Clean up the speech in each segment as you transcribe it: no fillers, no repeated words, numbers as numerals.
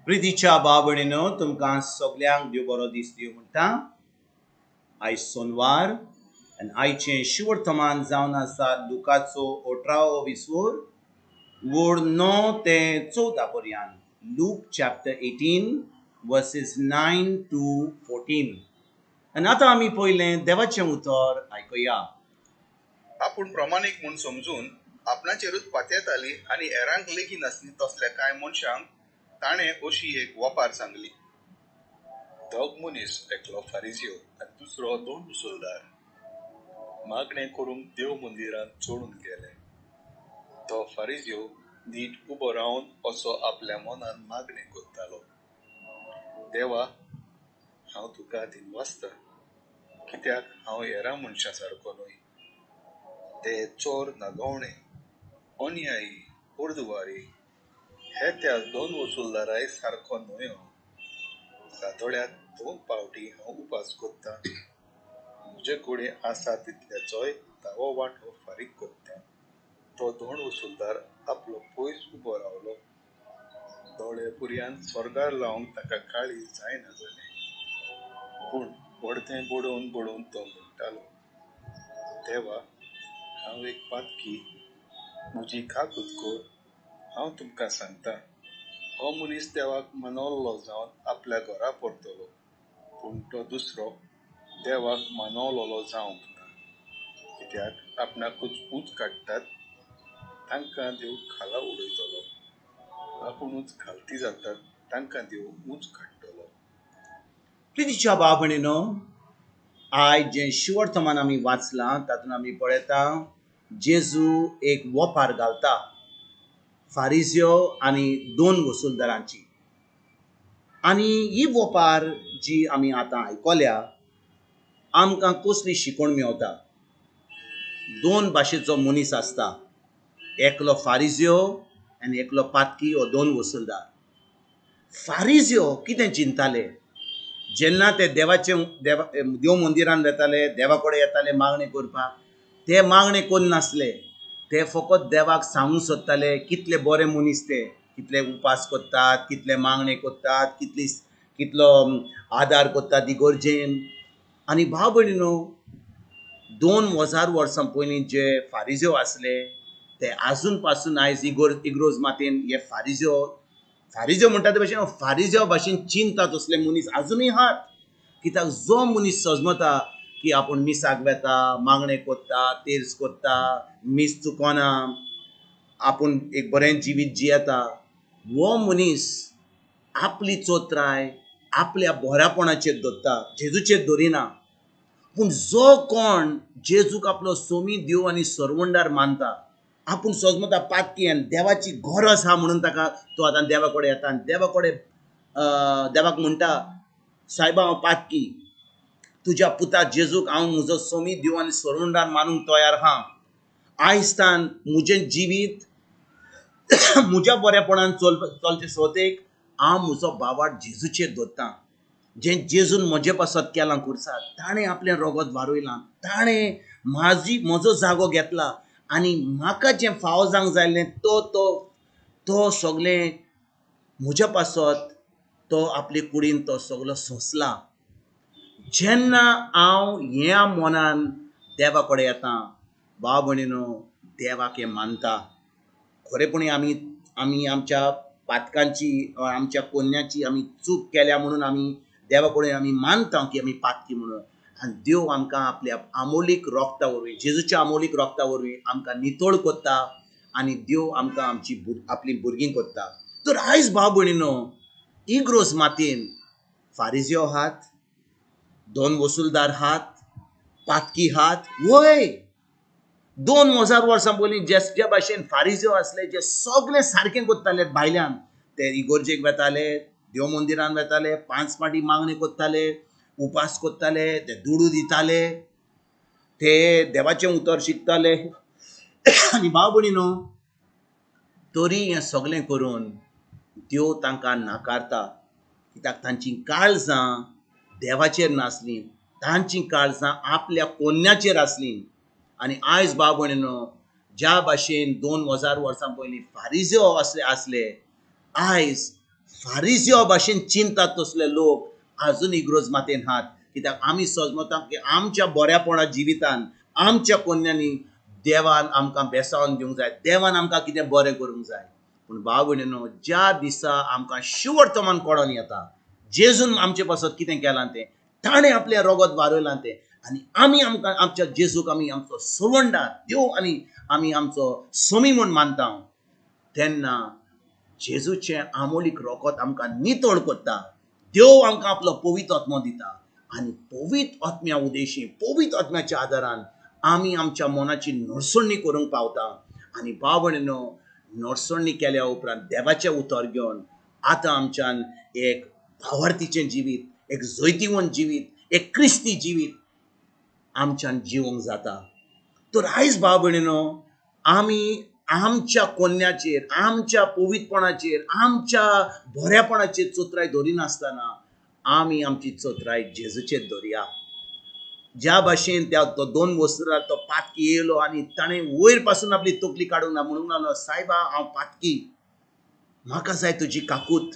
प्रितीच्या भाव भयणीनो, तुमकां सगल्यांक देव बरो दीस दिवं म्हणटा. आयज सोनवार आनी आयचें शिवर्तमान जावन आसा लुकाचो अठरावो विसोर वड 9 ते 14 पर्यंत. Luke chapter 18 verses 9 to 14. आनी आतां आमी पयलें देवाचें उतर आयकुया. आपूण प्रमाणीक म्हूण समजून आपणाचेरूच पातयेताली आनी हेरांक लेगी नासली तसल्या कांय मनशांक ताणें अशी एक वपार सांगली. दोग मनीस, एकलो फारिजियो आनी दुसरो दोन मुसलदार, मागणें करूंक देव मंदिरांत चडून गेले. तो फारिजियो नीट उबो रावन असो आपल्या मनान मागणें करतालो, देवा, हांव तुका दिनवासता, कित्याक हांव हेरां मनशां सारको न्हय. ते चोर, नागवणे, अन्यायी, अर्दवारी हे त्या दोन वसुलदाराय सारको न्हय हांव. सातोळ्यात 2 फावटी हांव उपास करतां, म्हजे कडेन आसा तितल्याचोय धावो वांटो फारीक करतां. तो दोन वसुलदार आपलो पयस उबो रावलो. दोळे पुरयान स्वर्गार लावंक ताका काळीज जायना जालें, पूण बडतें बडोवन बडोवन तो म्हणटालो, देवा, हांव एक पातकी, म्हजी काकूत कर. हांव तुमकां सांगता, हो मनीस देवाक मानवल्लो जावन आपल्या घरा परतलो, पूण तो दुसरो देवाक मानवलोलो जावंक ना. कित्याक आपणाकूच ऊंच काडटात तांकां देव खाला उडयतलो, आपुणूच खालती जातात तांकां देव ऊंच काडटलो. प्रितीच्या भाव भयणीनो, आयज जें शिवर्तमान आमी वाचलां तातूंत आमी पळयता जेजू एक वपार घालता फारिजियो आनी दोन वसुलदारांची. आनी ही वपार जी आमी आतां आयकल्या आमकां कसली शिकवण मेवता. दोन भाशेचो मनीस आसता, एकलो फारिजियो आनी एकलो पातकी हो दोन वसुलदार. फारिजियो कितें चिंताले जेन्ना ते देवाचे देव मंदिरान वेताले, देवा कडेन येताले मागणें करपाक, ते मागणें करनासले, ते फकत देवाक सांगूंक सोदताले कितले बरे मनीस ते, कितले उपास करतात, कितले मागणें करतात, कितलो आदार करतात इगर्जेन. आनी भाव भयणीनो, 2000 वर्सां पयलीं जे फारिजियो आसले ते आजून पासून आयज इग्रोज मातयेन हे फारिजियो म्हणटा ते भाशेन फारिजियो भाशेन चिंता तसले मनीस आजुनूय आहात. कित्याक जो मनीस सजमता की आपूण मिसाक वेता, मागणें करता, तेर्स करता, मीस चुकोना, आपूण एक बरें जिवीत जियेता, हो मनीस आपली चोत्राय आपल्या बऱ्यापणाचेर दवरता, जेजूचेर दवरिना. पूण जो कोण जेजूक आपलो सोमी देव आनी सरवंडार मानता, आपूण सजमता पातकी आनी देवाची गरज आहा म्हणून ताका तो आतां देवा कडेन येता आनी देवा कडेन देवाक म्हणटा, सायबा हांव पातकी, तुज्या पुता जेजूक हांव म्हजो सोमी देव आनी सरवंडार मानूंक तयार आहा. आयज तान म्हजें जिवीत म्हज्या बऱ्यापणान चलचे सोतेक हांव म्हजो बावाट जेजूचेर दवरतां. जें जेजून म्हजे पासत केलां खुर्सार, ताणें आपलें रगत वारयलां, ताणें म्हजो जागो घेतला आनी म्हाका जें फावो जावंक जाय आसलें तो तो तो सगळें म्हज्या पासत तो आपले कुडीन तो सगलो सोंसला. जेन्ना हांव ह्या मनान देवा कडेन येता, भाव भयणीनो, देवाक हें मानता. खरेपणी आमी आमच्या पातकांची, आमच्या कोन्याची आमी चूक केल्या म्हणून आमी देवा कडेन आमी मानता की आमी पातकी म्हणून. आनी देव आमकां आपल्या आमोलीक रोगता वरवीं, जेजूच्या आमोलीक रोगता वरवीं आमकां नितळ करता आनी देव आमकां आमची आपलीं भुरगीं करता. तर आयज भाव भयणीनो, इग्रोज मातयेन फारिजियो हात, दोन वसुलदार हात, पातकी हात, वय 2000 वर्सां पयलीं जे भाशेन फारिजियो आसले, जे सगळे सारकें करताले भायल्यान, ते इगर्जेक वेताले, देव मंदिरान वेताले, 5 फावटी मागणें करताले, उपास करताले, ते दुडू दिताले, ते देवाचें उतर शिकताले. आनी भाव भयणीनो, तरी हें सगळें करून देव तांकां नाकारता. कित्याक तांचीं काळजां देवाचेर नासलीं, तांचीं काळजां आपल्या कोन्याचेर आसलीं. आनी आयज भाव भयणीनो, ज्या भाशेन 2000 वर्सां पयलीं फारिजियो आसले, आयज फारिजियो भाशेन चिंतात तसले लोक आजून इग्रोज मातेन हात, कित्याक आमी सजमता की आमच्या बऱ्यापणा जिवितान आमच्या कोन्यांनी देवान आमकां बेसावन दिवंक जाय, देवान आमकां कितें बरें करूंक जाय. पूण भाव भयणीनो, ज्या दिसा आमकां शिवर्तमान कोडोन येता जेजून आमचे पासत कितें केलां तें, ताणें आपलें रोगत वारयलां तें, आनी आमी आमकां आमच्या जेजूक आमी आमचो सोवंडार देव आनी आमी आमचो सोमी म्हूण मानता, तेन्ना जेजूचें आमोलीक रोगत आमकां नितळ करता. देव आमकां आपलो पवित्र आत्मो दिता आनी पवित्र आत्म्या उदेशी पवित्र आत्म्याच्या आदारान आमी आमच्या मनाची नरसणी करूंक पावता. आनी भाव भयणीनो, नरसणी केल्या उपरांत देवाचें उतर घेवन आतां आमच्यान एक भावार्थीचें जिवीत, एक जैतिवंत जिवीत, एक क्रिस्ती जिवीत आमच्यान जिवंक जाता. तर आयज भाव भयणीनो, आमी आमच्या कोन्याचेर, आमच्या पवित्रपणाचेर, आमच्या बऱ्यापणाचेर चोत्राय दवरिनासतना आमी आमची चोत्राय जेजूचेर दवरया. ज्या भाशेन त्या तो दोन वस्तुरार तो पातकी येयलो आनी ताणें वयर पासून आपली तकली काडूंक ना, म्हणूंक लागलो, सायबा हांव पातकी, म्हाका जाय तुजी काकूत.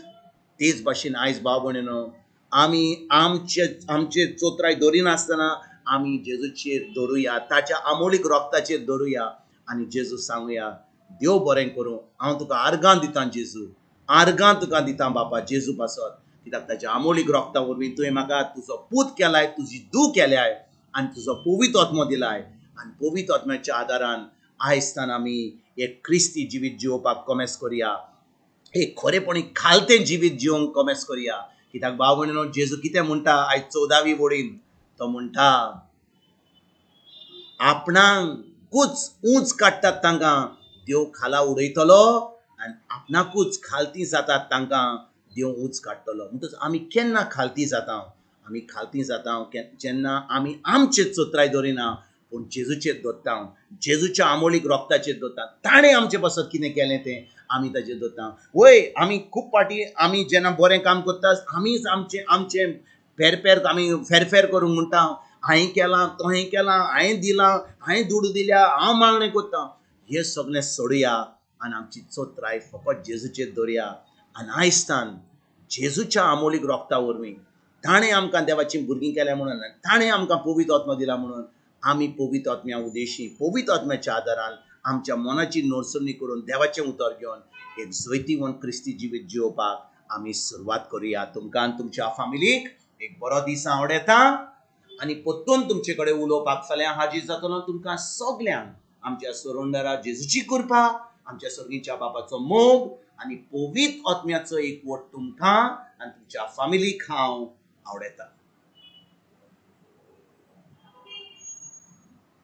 तेच भाशेन आयज भाव भयणीनो, आमी आमचे आमचे चोत्राय दवरिनासतना आमी जेजूचेर दवरुया, ताच्या आमोलीक रोगताचेर दवरुया आनी जेजू सांगुया, देव बरें करूं, हांव तुका आर्गां दितां जेजू, आर्गां तुका दितां बापा जेजू पासत, कित्याक ताच्या आमोलीक रोगता वरवीं तुवें म्हाका तुजो पूत केलाय, तुजी धूव केल्याय आनी तुजो पवित्र आत्मो दिलाय. आनी पवित्र आत्म्याच्या आदारान आयज आमी एक क्रिस्ती जिवीत जिवोवपाक कोमेस करुया, एक खरेपणी खालतें जिवीत जिवंक कोमेस करुया. कित्याक भाव भयणीनो, जेजू कितें म्हणटा आयज 14वी वडीन, तो म्हणटा आपणाकूच ऊंच काडटात तांकां देव खाला उडयतलो आनी आपणाकूच खालती जातात तांकां देव ऊंच काडटलो. म्हणटच आमी केन्ना खालती जाता? आमी खालती जाता जेन्ना आमी आमचे चोत्राय दवरिना पूण जेजूचेर दवरता, जेजूच्या आमोलीक रोगताचेर दवरता, ताणें आमचे पासत कितें केलें तें आमी ताचेर दवरता. वय आमी खूब फावटी आमी जेन्ना बरें काम करता आमीच आमचें आमचें फेरफेर आमी फेरफेर करूंक म्हणटा, हांवें केलां, तुवें केलां, हांवें दिलां, हांवें दुडू दिल्या, हांव मागणें करता. हें सगळें सोडया आनी आमची चोत्राय फकत जेजूचेर दवरया. आनी आयजतान जेजूच्या आमोलीक रोगता वरवीं ताणें आमकां देवाचीं भुरगीं केल्या म्हणून, ताणें आमकां पवित्र आत्मो दिला म्हणून आमी पवित्र आत्म्या उदेशी पवित्र आत्म्याच्या आदारान आमच्या मनाची नरसणी करून देवाचें उतर घेवन एक जैतिवंत क्रिस्ती जिवीत जिवोवपाक आमी सुरवात करुया. तुमकां आनी तुमच्या फामिलीक एक बरो दीस आवडटा आनी परतून तुमचे कडेन उलोवपाक फाल्यां हाजीर जातलो. तुमकां सगल्यांक आमच्या सोरोंडरा जेजूची कृपा, आमच्या सर्गीच्या बापाचो मोग आनी पवित्र आत्म्याचो एकवट तुमकां आनी तुमच्या फामिलीक हांव आवडटा.